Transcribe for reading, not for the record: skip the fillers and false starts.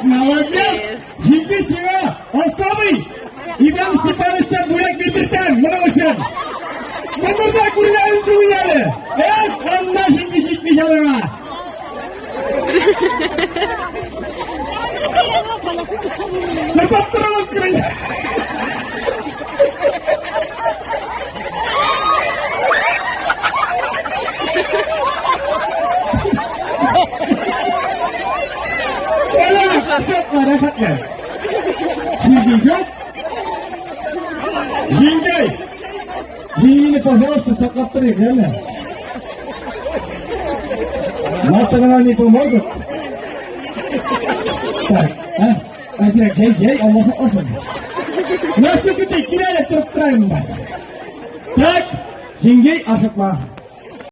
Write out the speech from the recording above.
Молодец! Җиңги сиңа особый Иван Степановичтан бүләк бирдертәм, моның өчен. Гомердә күргәнем түгел әле. Эх, анда җиңги җитми җаныңа. Тотып торыгыз, күрен. Рәхәтлән. Җиңги юк. Җиңгәй. Җиңгине, пожалуйста, саклап торыйк, яме. Малтыгына не поможет. Так, а? Әзрәк җәй, җәй, Алла сакласын. Нәрсә көтик, кил әле, торып торайым. Так, җиңгәй, ашыкма.